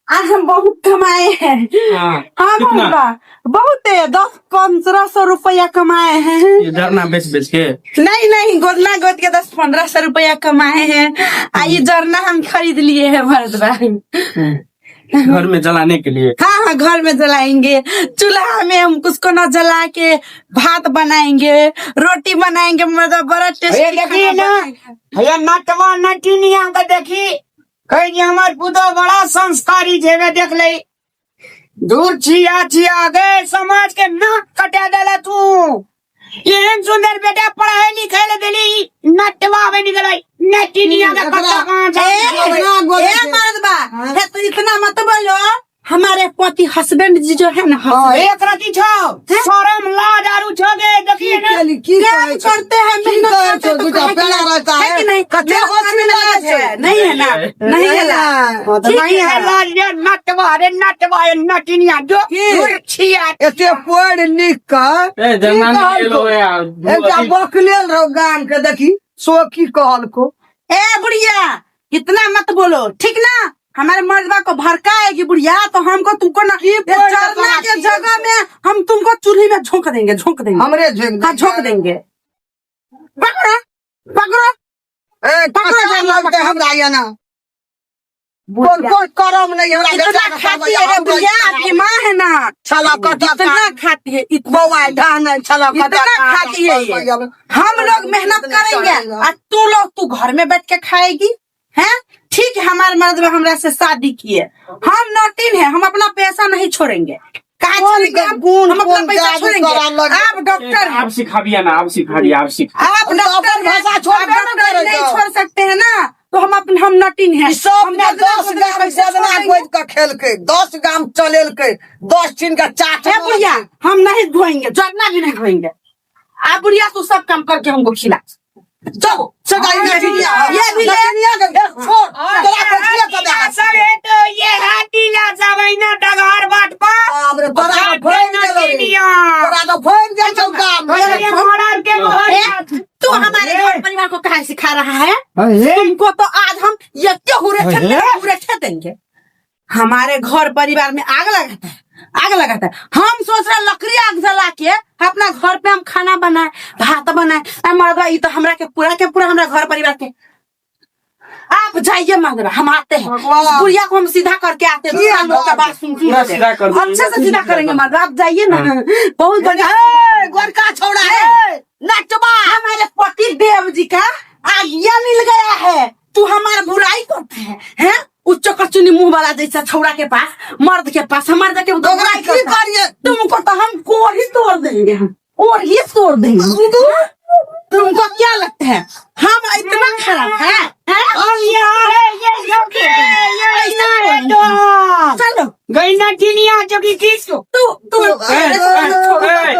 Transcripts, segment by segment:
आज हम बहुत कमाए हैं। हाँ। हाँ कितना? बाबा, बहुत है, 10-1500 रुपया कमाए हैं। ये झरना बेच बेच के? नहीं नहीं, गोदना गोद के 10-1500 रुपया कमाए हैं। आ ये जरना हम खरीद लिए हैं भरत भाई। घर में जलाने के लिए? हाँ हाँ, घर में जलाएंगे। चूल्हा में हम उसको न जला के भात बनाएंगे, रोटी बनाएंगे, मतलब बड़ा टेस्टी ये देखिए खाना ना। बनाएंगे। भैया नटवा नटिनिया के देखी कही जे हमर पुतो बड़ा संस्कारी छे, वे देख ले दूर छिया छिया गे समाज के नाक कटा देला तू। एहन सुंदर बेटा पढ़ाई लिखाई ले देली, नटवा बनि गेलै नटिनिया के कत्ता कहाँ ए, छै। ए मर्द बा, हे तो इतना मत बोलो। हमारे पति हस्बैंड जी जो है ना, हाँ, husband, एक रति छौ शरम लाज आरू छौ गे, देखिए ना। की काम कहै छौ? करते हैं, की मेहनत कहै करते छौ? हैं, तो दूटा काहे पेड़ा कि रहता है है। कि नहीं? कते मेरा हंसी घर में लागै लाज छौ? है, नहीं है ना? नहीं है ना? हाँ, तऽ ठीक नहीं है लाज रे नटवा रे नटवा रे नटिनिया जो की? दूर छिया। एते पढ़ लिख कऽ ए जरना की नहीं कहलको? एलो यार। एकटा बकलेल रहो गाम के, देखी सो की कहलको। ए बुढ़िया, इतना मत बोलो, ठीक ना? हमारे मर्दवा को भड़काएगी बुढ़िया तो हमको तुमको ना की ये पढ़ जरना के के जगह में हम तुमको चूल्ही में झोंक देंगे, झोंक देंगे। हमरे झोंक? हाँ, झोंक देंगे। पकड़ो पकड़ो। ए पकड़ो पकड़ जरना, लगते हमरा ये ना कोन कोन करम नहीं हमरा इतना बेटा के खाती है रे बुढ़िया, आपकी माँ है ना। छला कटा इतना खाती है, इतना बौआ ढान छला कटा इतना खाती है ये। हम लोग मेहनत करेंगे और तू लोग तू घर में बैठ के खाएगी हैं? ठीक है, हमारे मर्द में हमरा से शादी किए, हम नौटीन है, हम अपना पैसा नहीं छोड़ेंगे। काहे कौन छोड़ेंगे हम? गुण, हम अपना कौन पैसा जादू छोड़ेंगे? करा लगे? आप डॉक्टर हैं। आप सिखाबिया ना, आप सिखा दिया, आप सिखा। आप तो डॉक्टर अपन हैं, भाषा छोड़बे आप ना डॉक्टर करे नहीं तो। छोड़ सकते हैं ना, तो हम अपन हम नटीन हैं। सब हम में गोदना 10 गोदना गाम पैसा गोदना छोड़ेंगे। गोद के खेलकै, 10 गाम चलेलकै, 10 ठीन के चाट। हे बुढ़िया, हम नहीं धोएंगे, जरना भी नहीं धोएंगे। आप बुढ़िया तू सब काम करके हमको खिला। चल सगाई नटिनिया ये भी ले। नटिनिया के भेष छोड़, तोरा कथिया के लीला सब है तो ये है लीला सब है ना डगर बाट पर। बाप रे, तोरा तो फोन गेलो रे। नटिनिया। तोरा तो फोन गेल छौ गाम। ये मरद के ए, मोहर। तू हमारे घर परिवार को कहा सिखा रहा है? तुमको तो आज हम ये क्यों हुरेठे देंगे। हमारे घर परिवार में आग लगाता है, आग लगाता है। हम सोच रहे लकड़ी आग जला के अपना घर पे हम खाना बनाए, भात बनाए। अरे मर्दवा, ये तो हमरा के पूरा हमरा घर परिवार के। आप जाइए मर्दवा, हम आते हैं। भगवान। बुढ़िया को हम सीधा करके आते हैं। किया दूसरा लोग का बात सुन पूरा सीधा कर दो। अच्छे से सीधा करेंगे मर्दवा, आप जाइए ना। बहुत बढ़िया। ए, गोरका छौड़ा ए नटवा। हमारे पति देव जी का आज्ञा मिल गया है। तू हमारा बुराई करता है, हैं? उस चकरचुनी मुंह वाला जैसा छौड़ा के पास, मर्द के पास, हमारे जाके ओकरा बुराई की करता है। करिए? तुमको तो हम कोर ही तोड़ देंगे, हम और ही तोड़ देंगे। तुमको क्या लगता है हम इतना खराब है, हैं? और ये है ये सब के ये ना है तो चलो। गई नटिनिया जो की किस तू तू ए,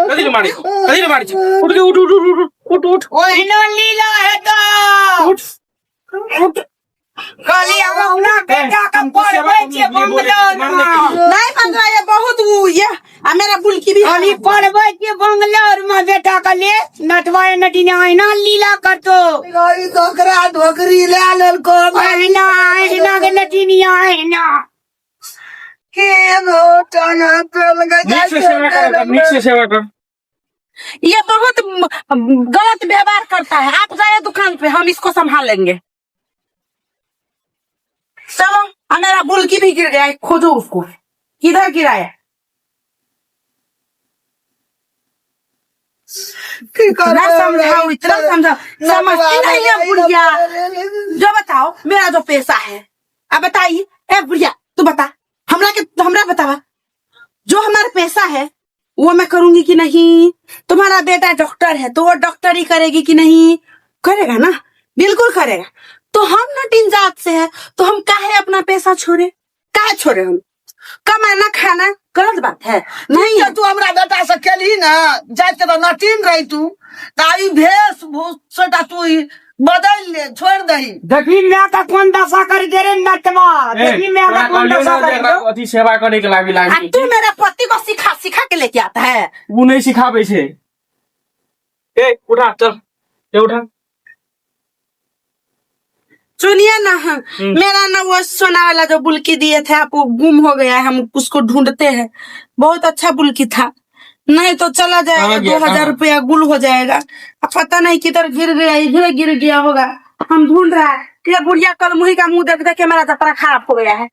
कथी के मारी, कथी के मारी? उठ के उठ उठ उठ उठ उठ उठ। ओहिनो लीला है तो उठ उठ। कहली हम अपना बेटा के तुमको सेवा पढ़बै छियै करने के लिए बोले, बंगलोर मारने के में। लिए। नहीं बंगला, ये बहुत वो ये आ मेरा बुलकी भी कहली पढ़बै छियै बंगलोर में बेटा के ले नटवा नटिनिया अहिना लीला करतो। ई धोकरा धोकरी ले लेलको। अहिना अहिना के नटिनिया अहिना। के घोटाला पेल गई। नीक से सेवा कर, नीक से सेवा कर। ये बहुत गलत व्यवहार करता है। आप जाइए दुकान पे, हम इसको संभाल लेंगे। चलो, आ मेरा बुलकी भी गिर गया है, खोजो उसको, किधर गिराया। की इतना करबै? समझाओ, इतना समझाओ, समझती नहीं है बुढ़िया। जो बताओ मेरा जो पैसा है, अब बताइए। ए बुढ़िया, तू बता हमरा के, हमरा बतावा जो हमारा पैसा है वो मैं करूंगी कि नहीं? तुम्हारा बेटा डॉक्टर है तो वो डॉक्टरी करेगी कि नहीं? करेगा ना, बिल्कुल करेगा। तो हम नटीन जात से है तो हम काहे अपना पैसा छोड़े? काहे छोड़े हम? कमाना खाना गलत बात है नहीं है। तू हमरा बेटा से केलही ने, जाइत के तऽ नटीन रही तू, तऽ ई भेष भूष तू ई बदलि ले, छोड़ि दही। देखी माय का कोन दशा कर दे रे नटवा। ए, देखी माय तोरा का कोन कहलियौ दशा ने कर जे दो। एकरा अथी सेवा करे के लागी आ लागी। तू मेरा पति को सिखा सिखा के लेके आता है। उ नहीं सिखाबै छै। ए उठा, चल, ए उठा। सुनिए ना, मेरा ना वो सोना वाला जो बुलकी दिए थे आप, वो गुम हो गया है, हम उसको ढूंढते हैं। बहुत अच्छा बुलकी था, नहीं तो चला जाएगा। कहाँ गया, 2000 कहाँ? रुपया गुल हो जाएगा। अब पता नहीं किधर गिर गया, इधर गिर गया होगा, हम ढूंढ रहा है। ये बुढ़िया कल मुही का मुंह देख देख के मेरा जतरा खराब हो गया है।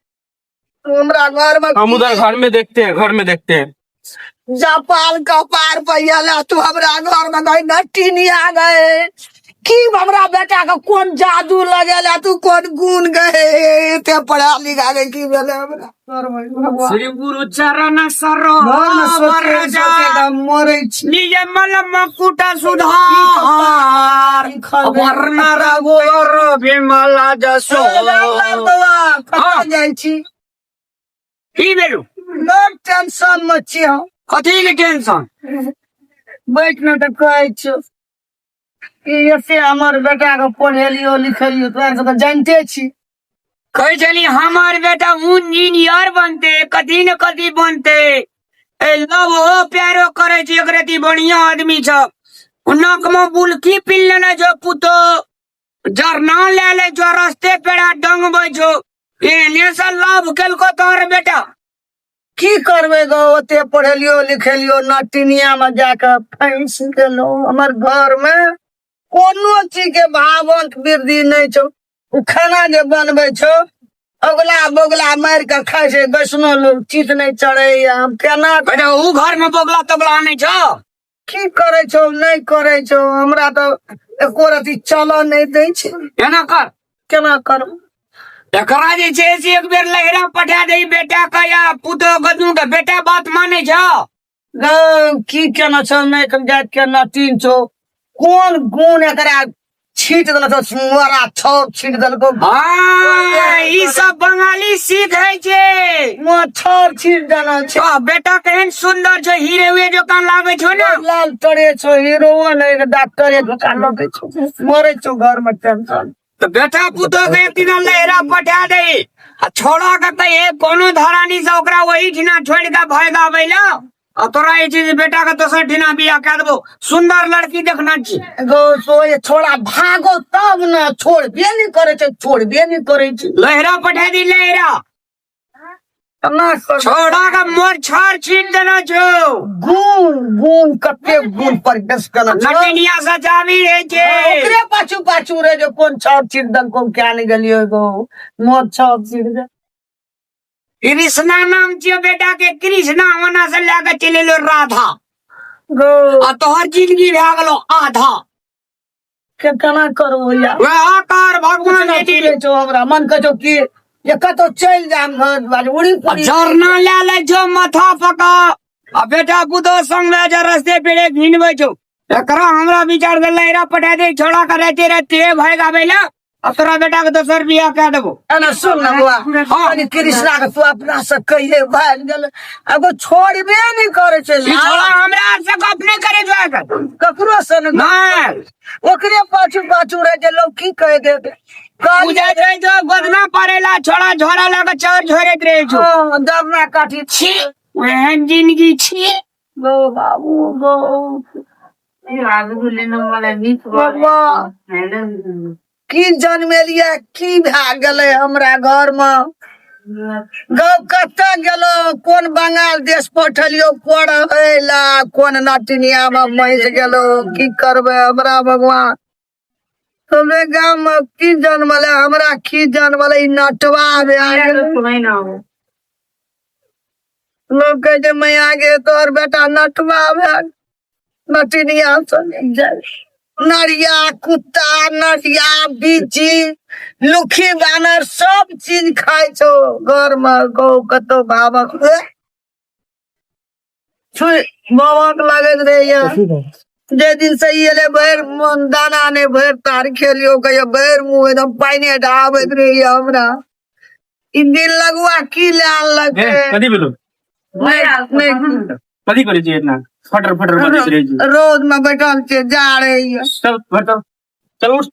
हमरा घर में हम उधर घर में देखते हैं, घर में देखते हैं। जापान कपार पैया ला तू हमरा घर में गई नटीनी आ गए की हमरा बेटा के कोन जादू लगेला, तू कोन गुण गए, एते पढ़ा लिखा के की भेलै हमरा? भगवान। श्री गुरु चरण सरो घर में सोचे सोचे के हम मरै छी। निज मल मकुट सुधार, वर्ण रघुवर विमल जसो। ए, राम लाल बौआ, कतऽ जाइ छी? की भेलू? बड़ टेंशन में छी हम। कथी के टेंशन? बैठ न तऽ कहै छियौ कि एते हमर बेटा के पढ़ेलियो लिखेलियो, तोरा सब तऽ जानिते छी। कहै छली हमर बेटा इंजीनियर बनते, कथी न कथी बनते। ए लव हो प्यारो करे छी, एक रति बढ़िया आदमी छ। नाक में बुलकी पीन लेने छो पुतो, जरना ले ले छो, रस्ते पेड़ा डंगबै छो। एहने से लव केलको तोहर बेटा। की करबै गो, ओते पढ़ेलियो लिखेलियो, नटिनिया में जाके फंसि गेलो। हमर घर में कोनो चीज के भावंत वृद्धि नहि छौ। ओ खाना जे बनबै छौ, अगला बगला मारि के खाइ छै, वैष्णो लोग चित नहि चढ़ैया। हम केना बेटा ऊ घर में बगला तगला नहि छौ? की करै छौ, नहि करै छौ, हमरा तऽ एको रति चलऽ नहि दै छै। एना कर। केना करब? एकरा जे छै से एक बेर लहरा पठा दे बेटा के या पुतोह के दुनू के। बेटा बात मानै छौ? गौ, की केना छौ, नहि केना जाइत के नटीन छौ, कोन गुण एकरा छीट देलक छौ, मोरा छौ छीट देलकौ। हाँ, ई सब बंगाली सीख है छै। मच्छर छीट देना छै। आ, बेटा केहन सुंदर छौ, हीरे हुए जकाँ लागै छौ ने। लाल तोरे छौ, हीरो नहि डॉक्टरे धोखा लगै छौ, मरै छौ घर में टेंशन। तो बेटा पुतोह के एक दिना लहरा पठा दे आ छोड़ा के कहे कोनो धरानी से ओकरा वही ठिना छोड़ के भाग आबै ला, आ तोरा ई चीज बेटा के दोसर ठिना बियाह कए देबो, सुंदर लड़की देखना छी। गो सोए छोड़ा भागो तब न, छोड़बे नहि करै छै, छोड़बे नहि करै छै। लहरा पठा दी लहरा। केना करबै? छोड़ा के मोर छाड़ छीट देना छौ। गुण गुण कते गुण पर बेस केना छौ। नटिनिया से जाबी रहे छै। ओकरे पाछू पाछू रहे जे कोन छाड़ छीट देलको, क्या नहि गेलियो गो मोर छाड़ छीट दे। कृष्णा नाम छियो बेटा के, कृष्णा ओना से लए के चलि एलो राधा गो आ तोहर जिंदगी भए गेलो आधा। के केना करबो या? वएह कर भगवान कुछ के नहि छौ, हमरा मन कहै छौ कि जे कतौ चलि जाम घर दुआर उड़ी पुड़ी। झरना लए लै छौ माथा पका आ बेटा पुतोह संग लए जा रस्ते पेड़े घिनबै छौ। एकरा हमरा विचार से लहरा पठा दे छोड़ा के रहते रहते भाग आबै ला, आ तोरा बेटा के दोसर बियाह कए देबो। एना सुन ना बौआ, हाँ। कनि कृष्णा के तू अपना से कहिए, भागि गेल एगो छोड़बे नहि करै छै। ई छोड़ा हमरा से गप नहि करे जो आइ। ककरो से नहि। नहि। ओकरे पाछू पाछू रहे जे लोग की कहि देत। पूजा छै जो गोदना पड़ेला छोड़ा झोरा लऽ के चाउर झोरैत रहै छौ। हँ, दरना काठी। छी, एहन जिंदगी छी। गौ बाबू गौ बाबा, की जन्मेलियै, की भए गेलै हमरा घर मे गौ? कतऽ गेलो, कोन बंगाल देश पठलियो पढ़ै ला, कोन नटिनिया मे मसि गेलो? की करबै हमरा भगवान? हमरे गाम मे की जन्मलै, हमरा की जन्मलै? ई नटवा भए गेलै। लोग कहै छै, मैया गे, तोहर बेटा नटवा भए गेल। नटिनिया जाइ नरिया कुत्ता, नरिया बिज्जी, लुखी बानर सब चीज खाइ छौ घर मे गौ। कतौ भावक भवक लगैत रहैया। जे दिन से ई एलै, भरि मन दाना नहि भरि तार खेलियो, कहियो भरि मुँह एकदम पानि आबैत रहैया हमरा। ई दिन लगुआ की लए आनलकै? कथी भेलो? नहि नहि। कथी करै छी इतना फटर फटर बजैत रहै छी? रौद में बैठल छियै, जा रही चल घर, चल चल, उठ।